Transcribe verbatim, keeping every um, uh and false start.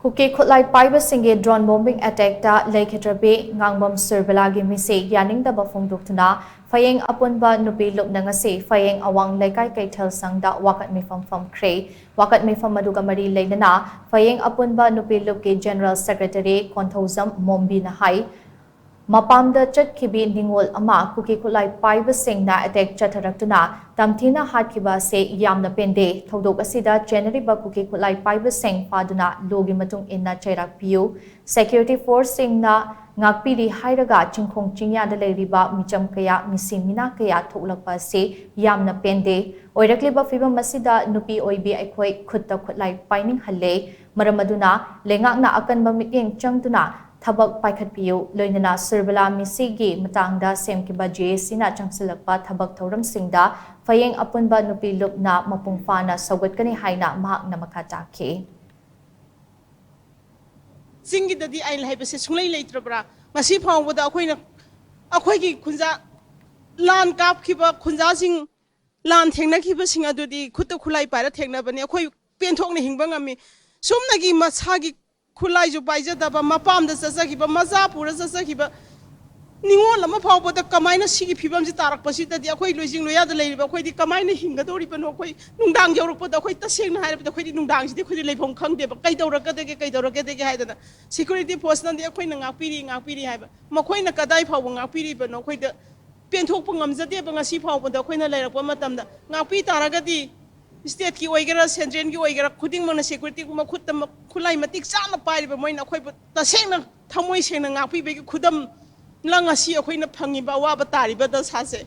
ꯀꯨꯀꯤ ꯈꯨꯠꯂꯥꯏ ꯄꯥꯏꯕꯁꯤꯡꯒꯤ drone bombing attackꯇ ꯂꯩꯈꯤꯗ꯭ꯔꯕꯤ ꯉꯥꯡꯕꯝ ꯁꯨꯔꯕꯂꯥꯒꯤ ꯃꯤꯁꯤ ꯌꯥꯅꯤꯡꯗꯕ ꯐꯣꯡꯗꯣꯛꯇꯨꯅ ꯐꯌꯦꯡ ꯑꯄꯨꯟꯕ ꯅꯨꯄꯤ ꯂꯨꯞꯅ ꯉꯁꯤ ꯐꯌꯦꯡ ꯑꯋꯥꯡ ꯂꯩꯀꯥꯏ ꯀꯩꯊꯦꯜ ꯁꯪꯗ ꯋꯥꯀꯠ ꯃꯤꯐꯝ ꯐꯝꯈ꯭ꯔꯦ꯫ ꯋꯥꯀꯠ ꯃꯤꯐꯝ ꯑꯗꯨꯒ ꯃꯔꯤ ꯂꯩꯅꯅ ꯐꯌꯦꯡ ꯑꯄꯨꯟꯕ ꯅꯨꯄꯤ ꯂꯨꯞꯀꯤ General Secretary ꯀꯣꯟꯊꯧꯖꯝ ꯃꯣꯝꯕꯤꯅ ꯍꯥꯏ, ꯃꯄꯥꯝꯗ ꯆꯠꯈꯤꯕꯤ ꯅꯤꯉꯣꯜ ꯑꯃ ꯀꯨꯀꯤ ꯈꯨꯠꯂꯥꯏ ꯄꯥꯏꯕꯁꯤꯡꯅ attack ꯆꯠꯊꯔꯛꯇꯨꯅ ꯇꯝꯊꯤꯅ ꯍꯥꯠꯈꯤꯕ ꯑꯁꯤ ꯌꯥꯝꯅ ꯄꯦꯟꯗꯦ꯫ ꯊꯧꯗꯣꯛ ꯑꯁꯤꯗ ꯆꯦꯟꯅꯔꯤꯕ ꯀꯨꯀꯤ ꯈꯨꯠꯂꯥꯏ ꯄꯥꯏꯕꯁꯤꯡ ꯐꯥꯗꯨꯅ ꯂꯣꯒꯤ ꯃꯇꯨꯡ ꯏꯟꯅ ꯆꯩꯔꯥꯛ ꯄꯤꯌꯨ꯫ Security forceꯁꯤꯡꯅ ꯉꯥꯛꯄꯤꯔꯤ ꯍꯥꯏꯔꯒ ꯆꯤꯡꯈꯣꯡ ꯆꯤꯡꯌꯥꯗ ꯂꯩꯔꯤꯕ ꯃꯤꯆꯝ ꯀꯌꯥ, ꯃꯤꯁꯤ ꯃꯤꯅꯥ ꯀꯌꯥ ꯊꯣꯛꯂꯛꯄ ꯑꯁꯤ ꯌꯥꯝꯅ ꯄꯦꯟꯗꯦ꯫ ꯑꯣꯏꯔꯛꯂꯤꯕ ꯐꯤꯕꯝ ꯑꯁꯤꯗ ꯅꯨꯄꯤ ꯑꯣꯏꯕꯤ ꯑꯩꯈꯣꯏ ꯈꯨꯠꯇ ꯈꯨꯠꯂꯥꯏ ꯄꯥꯏꯅꯤꯡꯍꯜꯂꯦ꯫ ꯃꯔꯝ ꯑꯗꯨꯅ ꯂꯩꯉꯥꯛꯅ ꯑꯀꯟꯕ ꯃꯤꯠꯌꯦꯡ ꯆꯪꯗꯨꯅ ꯊꯕꯛ ꯄꯥꯏꯈꯠꯄꯤꯌꯨ꯫ ꯂꯣꯏꯅꯅ ꯁꯨꯔꯕꯂꯥ ꯃꯤꯁꯤꯒꯤ ꯃꯇꯥꯡꯗ ꯁꯦꯝꯈꯤꯕ JACꯅ ꯆꯪꯁꯤꯜꯂꯛꯄ ꯊꯕꯛ ꯊꯧꯔꯝꯁꯤꯡꯗ ꯐꯌꯦꯡ ꯑꯄꯨꯟꯕ ꯅꯨꯄꯤ ꯂꯨꯞꯅ ꯃꯄꯨꯡ ꯐꯥꯅ ꯁꯧꯒꯠꯀꯅꯤ ꯍꯥꯏꯅ ꯃꯍꯥꯛꯅ ꯃꯈꯥ ꯇꯥꯈꯤ꯫ ꯆꯤꯡꯒꯤꯗꯗꯤ ꯑꯥꯏꯟ ꯍꯥꯏꯕꯁꯦ ꯁꯨꯡꯂꯩ ꯂꯩꯇ꯭ꯔꯕ꯭ꯔꯥ? ꯉꯁꯤ ꯐꯥꯎꯕꯗ ꯑꯩꯈꯣꯏꯅ, ꯑꯩꯈꯣꯏꯒꯤ ꯈꯨꯟꯖꯥ, ꯂꯥꯟ ꯀꯥꯞꯈꯤꯕ ꯈꯨꯟꯖꯥꯁꯤꯡ, ꯂꯥꯟ ꯊꯦꯡꯅꯈꯤꯕꯁꯤꯡ ꯑꯗꯨꯗꯤ ꯈꯨꯠꯇ ꯈꯨꯠꯂꯥꯏ ꯄꯥꯏꯔ ꯊꯦꯡꯅꯕꯅꯤ꯫ ꯑꯩꯈꯣꯏ ꯄꯦꯟꯊꯣꯛꯅ ꯍꯤꯡꯕ ꯉꯝꯃꯤ꯫ ꯁꯨꯝꯅꯒꯤ ꯃꯁꯥꯒꯤ ꯈꯨꯠꯂꯥꯏꯁꯨ ꯄꯥꯏꯖꯗꯕ, ꯃꯄꯥꯝꯗ ꯆꯠꯆꯈꯤꯕ, ꯃꯆꯥ ꯄꯨꯔ ꯆꯠꯆꯈꯤꯕ ꯅꯤꯉꯣꯜ ꯑꯃ ꯐꯥꯎꯕꯗ ꯀꯃꯥꯏꯅ ꯁꯤꯒꯤ ꯐꯤꯕꯝꯁꯤ ꯇꯥꯔꯛꯄꯁꯤꯗꯗꯤ ꯑꯩꯈꯣꯏ ꯂꯣꯏꯖꯤꯡ ꯂꯣꯏꯌꯥꯗ ꯂꯩꯔꯤꯕ ꯑꯩꯈꯣꯏꯗꯤ ꯀꯃꯥꯏꯅ ꯍꯤꯡꯒꯗꯧꯔꯤꯕꯅꯣ? ꯑꯩꯈꯣꯏ ꯅꯨꯡꯗꯥꯡ ꯌꯧꯔꯛꯄꯗ, ꯑꯩꯈꯣꯏ ꯇꯁꯦꯡꯅ ꯍꯥꯏꯔꯕꯗ ꯑꯩꯈꯣꯏꯗꯤ ꯅꯨꯡꯗꯥꯡꯁꯤꯗꯤ ꯑꯩꯈꯣꯏꯗꯤ ꯂꯩꯐꯝ ꯈꯪꯗꯦꯕ꯫ ꯀꯩꯗꯧꯔꯛꯀꯗꯒꯦ, ꯀꯩꯗꯧꯔꯛꯀꯗꯒꯦ ꯍꯥꯏꯗꯅ security forceꯅꯗꯤ ꯑꯩꯈꯣꯏꯅ ꯉꯥꯛꯄꯤꯔꯤ, ꯉꯥꯛꯄꯤꯔꯤ ꯍꯥꯏꯕ, ꯃꯈꯣꯏꯅ ꯀꯗꯥꯏ ꯐꯥꯎꯕ ꯉꯥꯛꯄꯤꯔꯤꯕꯅꯣ? ꯑꯩꯈꯣꯏꯗ ꯄꯦꯟꯊꯣꯛꯄ ꯉꯝꯖꯗꯦꯕ꯫ ꯉꯁꯤ ꯐꯥꯎꯕꯗ ꯑꯩꯈꯣꯏꯅ ꯂꯩꯔꯛꯄ ꯃꯇꯝꯗ ꯉꯥꯛꯄꯤ ꯇꯥꯔꯒꯗꯤ stateꯀꯤ ꯑꯣꯏꯒꯦꯔꯥ, centralꯒꯤ ꯑꯣꯏꯒꯦꯔꯥ, ꯈꯨꯗꯤꯡꯃꯛꯅ security ꯃꯈꯨꯠꯇ ꯃ-, ꯈꯨꯠꯂꯥꯏ ꯃꯇꯤꯛ ꯆꯥꯅ ꯄꯥꯏꯔꯤꯕ ꯃꯣꯏꯅ ꯑꯩꯈꯣꯏꯕꯨ ꯇꯁꯦꯡꯅ ꯊꯃꯣꯏ ꯁꯦꯡꯅ ꯉꯥꯛꯄꯤꯕꯒꯤ ꯈꯨꯗꯝ ꯂ ꯉꯁꯤ ꯑꯩꯈꯣꯏꯅ ꯐꯪꯉꯤꯕ ꯑꯋꯥꯕ ꯇꯥꯔꯤꯕ ꯗꯁꯥꯁꯦ꯫